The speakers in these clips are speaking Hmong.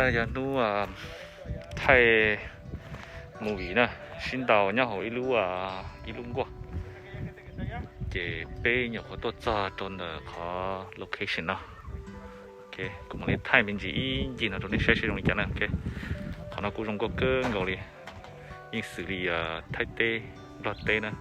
Yog hnub thaij movie na, sib ntaus nyob hauv ib lub, ib lub nkuaj. Ces peb nyuam qhuav tuaj txog rau ntawm qhov location no. Kuv mam li thaij me ntsis ib ncig no rau nej saib seb zoo li cas na. Qhov no kuj zoo nkauj kawg nkaus li, yeej xws li Thaib teb, Nplog teb na.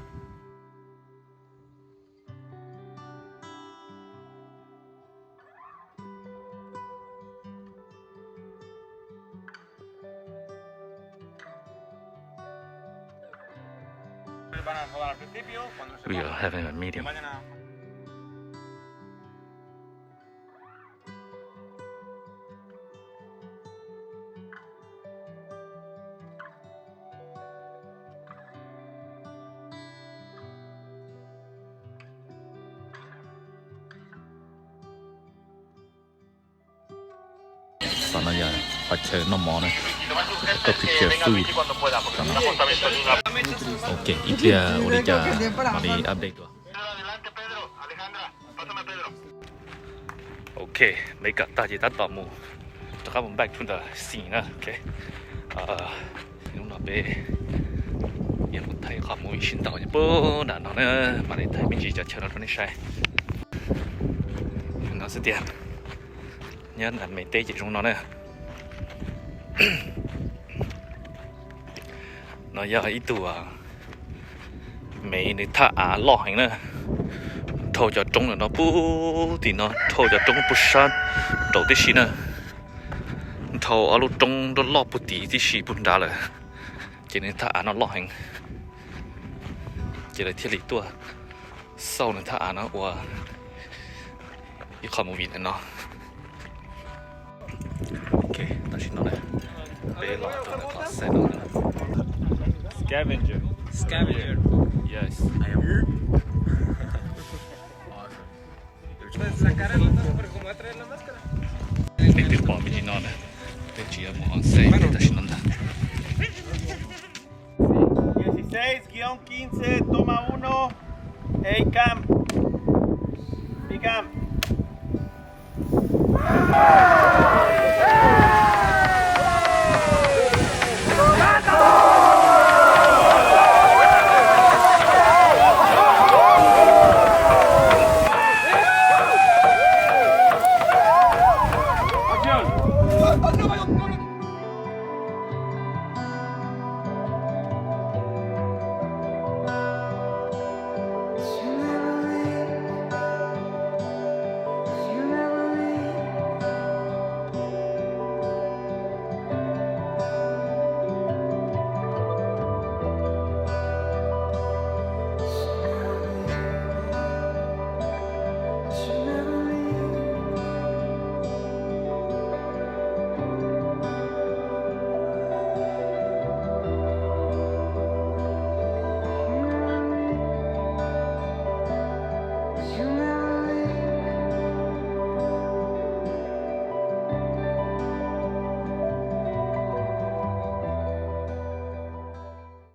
We are having a meeting. Tom no yog qhov chaw noj mov na, koj prepare food. Ok, ib pliag ua li cas mam li update dua. Ok, make up tag ces tab tom mus rov qab mus back to the scene na. Hnub no peb yuav mus thaij qhov movie sib ntaus nyob puag nram no na, mam li thaij me ntsis cov chaw no rau nej saib. No xwb tiag, nyob nram Mes teb ces zoo no na. No yog ib tug Mes nws thaj av loj heev na, dhau cov roob ntawm no puag tim no, dhau cov roob puag sab nraud tib si na, dhau ob lub roob loj loj puag tim tib si puag nrad lawm, ces nws thaj av no loj heev, ces lawv thiaj li tuaj xauj nws thaj av no ua ib qho movie ntawm no. Ok, tam sim no peb los rau ntawm qhov site no. Scavenger. Scavenger. Yes. Peb twb pom me ntsis no na, peb tsis yog mus on site tam sim no ntag. Dieciséis guion quince, toma uno, A cam, B cam.